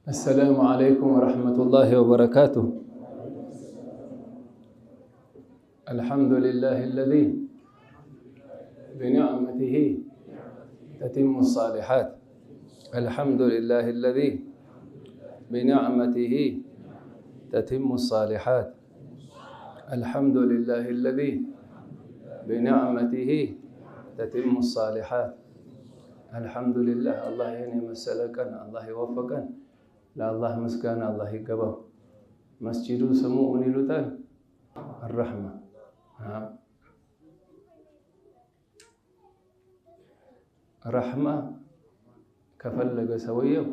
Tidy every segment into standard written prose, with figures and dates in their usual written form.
السلام عليكم ورحمة الله وبركاته. الحمد لله الذي بنعمته تتم الصالحات. الحمد لله الذي بنعمته تتم الصالحات. الحمد لله الذي بنعمته تتم الصالحات. الحمد لله አላህ ይህን የመሰለ ቀን አላህ የወፈቀን ለአላህ ምስጋና አላህ ይገባው። መስጂዱ ስሙ ምን ይሉታል? አረሕማ። ረሕማ ከፈለገ ሰውየው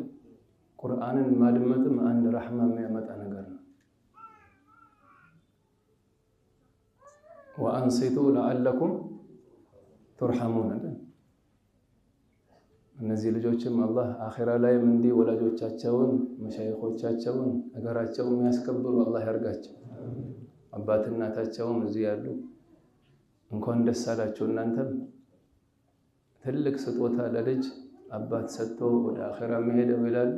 ቁርአንን ማድመጥም አንድ ረሕማ የሚያመጣ ነገር ነው። ወአንሲቱ ለዓለኩም ቱርሐሙን። እነዚህ ልጆችም አላህ አኺራ ላይም እንዲህ ወላጆቻቸውን መሻይኾቻቸውን ነገራቸውን የሚያስከብሩ አላህ ያርጋቸው። አባት እናታቸውም እዚህ ያሉ እንኳን ደስ አላቸው። እናንተም ትልቅ ስጦታ ለልጅ አባት ሰጥቶ ወደ አኺራ የሚሄደው ይላሉ።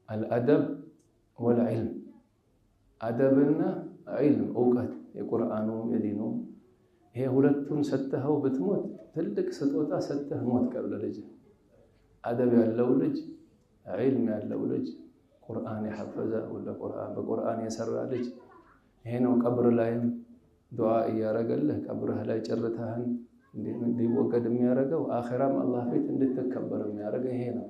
አልአደብ ወልዕልም፣ አደብና ዒልም እውቀት፣ የቁርአኑ የዲኑ ይሄ ሁለቱን ሰጥተኸው ብትሞት ትልቅ ስጦታ ሰጥተህ ሞት ቀር ለልጅ። አደብ ያለው ልጅ፣ ዒልም ያለው ልጅ፣ ቁርአን የሐፈዘ በቁርአን የሰራ ልጅ ይሄ ነው። ቀብር ላይም ዱዓ እያረገልህ ቀብርህ ላይ ጭርታህን እንዲወገድ የሚያደርገው፣ አኺራም አላህ ፊት እንድትከበር የሚያደርገው ይሄ ነው።